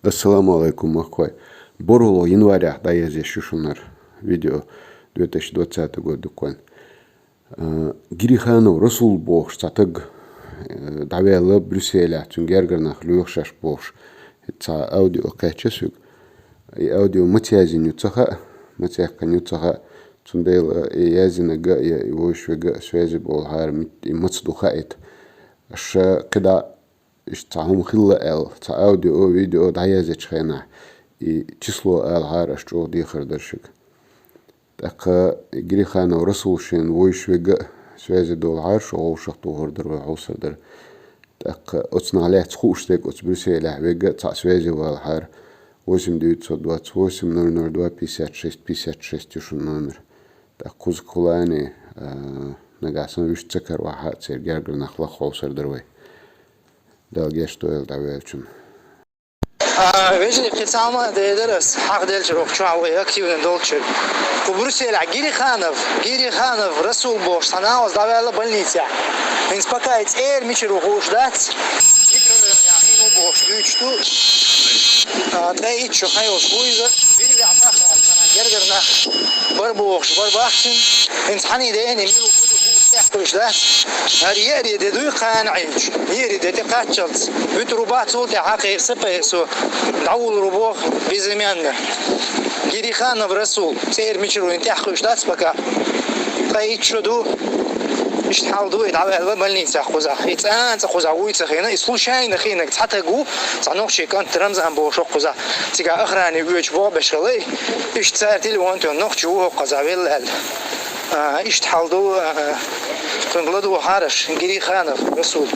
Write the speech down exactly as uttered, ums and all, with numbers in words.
Ассаламу алайкум, махкой. БархӀлагӀа январь дӀаяздеш ю шуна ер видео, две тысячи двадцатый год дуккхойн. А, Гириханов Расул бохуш цхьа таг, э, дӀаваьлла Брюсселе, цуьнан гергара нах лоьху шаьш бохуш. Цхьа аудио кхаьчна соьга. И аудио маца яздина ю ца хаьа, маца яьккхина ю ца хаьа. Цундела и яздинарг а, и вовшашверг а связи болхара, мит-, и маца ду хаийта. Аша кхидӀа иштта цхьа хӀума хилла аьлла, цхьа аудио, видео дӀаяздечу хенахь, и число алахьара, аша чӀогӀа дехар дара шуьга. ТӀаккха Гириханов Расул шен вовшашверг а связи долахьара, шо вовшах тухур дара вай, хьовсур дара. ТӀаккха оцунах лаьцна хууш дерг оцу Брюсселехь верг а цхьаъ связи валахьара, восемь девятьсот двадцать восемь ноль ноль два пятьдесят шесть пятьдесят шесть ю шун номер. ТӀаккха кхуза кхулани, а, нагахь санна вуьшта ца каравахь а, церан гергара нах лаха хьовсур дара вай. Дала гечдойла дӀаваьллачунна. А, вежарий, кхин цхьа хӀума дийр дара ас, хьахаделча руху чохь вай активно долчуьра. Кху Брюсселехь Гириханов, Гириханов Расул бохуш цхьа накъост дӀаваьлла больницехь. ХӀинца пока и цӀера мичара ву хууш дац. Микрорайонехь хӀинца ву бохуш дуьйцуш ду. А, ткъе итт шо хан йолуш ву иза. Бирвехь нах, гергара нах бара бохуш, бара бахчина. ХӀинца хьаний деана, мила ву хууш дац. ХӀара еарин де дуй кхана Ӏийча, еарин де тӀе кхаччалц, вуьтур ву бац, цул тӀаьхьа кхайса пайсо, дӀавуллур ву боху безымянно. Гириханов Расул, цӀера мичара ву тӀехь хууш дац пока. Ткъе итт шо ду, иштта хьал ду, и дӀаваьлла больницехь кхузахь. И цӀанца кхузахь вуй ца хиъна, и случайно хиънарг цхьа таг ву, цхьа нохчийн кӀант Рамзан бохуш хӀокху кхузахь. Цигахь охране оьцуш богӀу беш хилла и, иштта цара телефон тоьхна, нохчо ву хӀокху кхузахь велла аьлла. А, иштта хьал ду, а, кхуьнга ладугӀу хьараш, Гириханов Расул.